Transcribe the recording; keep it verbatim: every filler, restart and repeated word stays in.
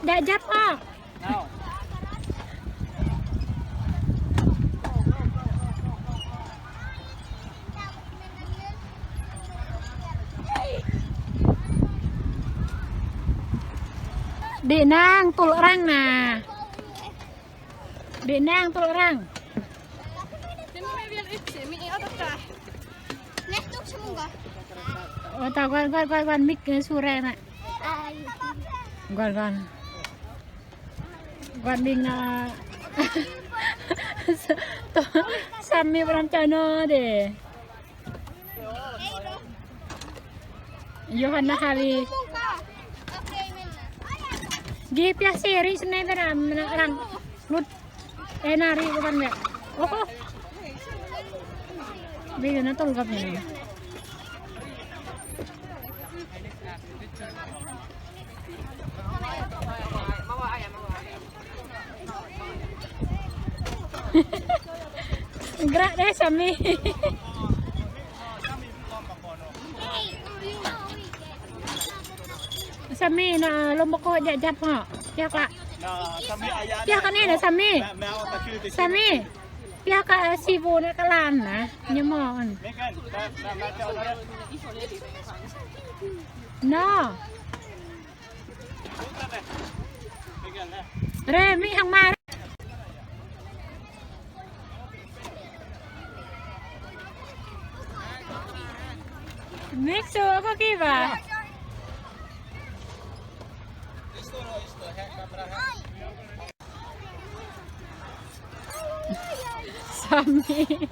Djă̱ djăp hŏ. Đĭ nang tŭl arăng nă. Đĭ nang tŭl arăng. Ơ, ta guan, guan, guan, guan, mik, ơ, sure nă. Guan, guan. Guan ƀing nă. Tơ, Sami pơrăm čơnơ dêh. Yohan nă Hari. Gih pioh seri sene pơrăm nă arăng. Lut. Ê, nă rĭ kơ ƀăn wĕ. Ôh, ôh. Ƀing nă tŭl găp ñu. Grăk dêh Sami. Sami nă lŏm pơkŏ djă̱ djăp hŏ. Pioh kơ. Pioh kơ anai nă Sami. Sami. Pioh kơ, ơ, si ƀu nă kơ lan nă. Ñu mơ̆n. Nă. Re, mik hăng mă. Mik su apa ki ba? Sami.